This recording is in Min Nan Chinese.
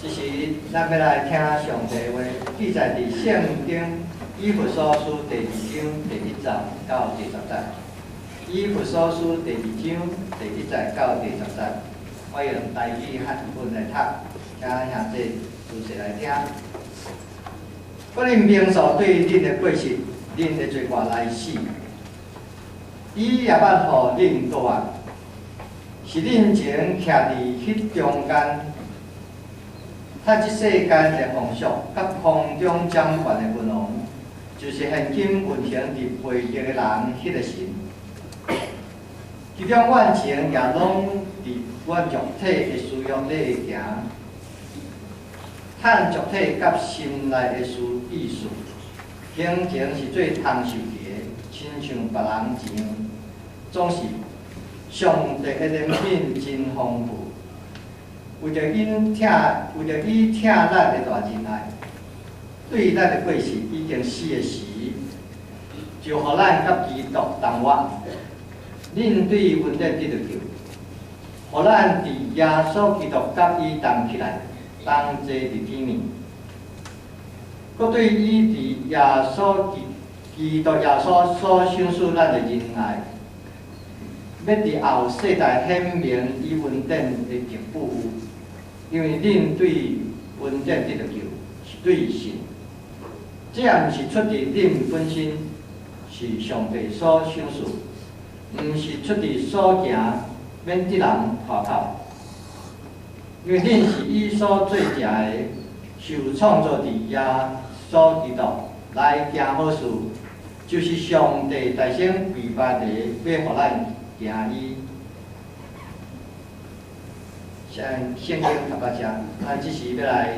這時咱欲來聽上帝話，記載佇聖經以弗所書第二章第一節到第十節。以弗所書第二章第一節到第十節，我用台語漢文來讀，請兄弟仔細來聽。我恁明數對恁的過失，恁的罪過來死，伊也捌予恁復活，是恁前徛佇彼中間，按這世間的風俗，佮空中掌權的君王，就是現今運行佇悖逆的人彼个神。其中阮前也攏佇阮肉體的私欲裏行，趁肉體佮心內的私意思，性情是做通受氣的，親像別人一樣。總是上帝的憐憫真豐富，為著伊疼咱的大仁愛，對咱的過失已經死的時，就予咱佮基督同活。恁對恩典得著救，予咱佇耶穌基督佮伊同起來，同坐佇天面。閣對伊佇耶穌基督耶穌所賞賜咱的仁愛，欲佇後世代顯明伊恩典的極富有，因為恁對恩典得著救，是對信。這也毋是出佇恁本身，是上帝所賞賜，毋是出佇所行，免得人誇口。因為恁是伊所做成的，受創造佇耶穌基督來行好事，就是上帝大先預備的，欲予咱行伊。先聖經讀到遮，咱這時欲來。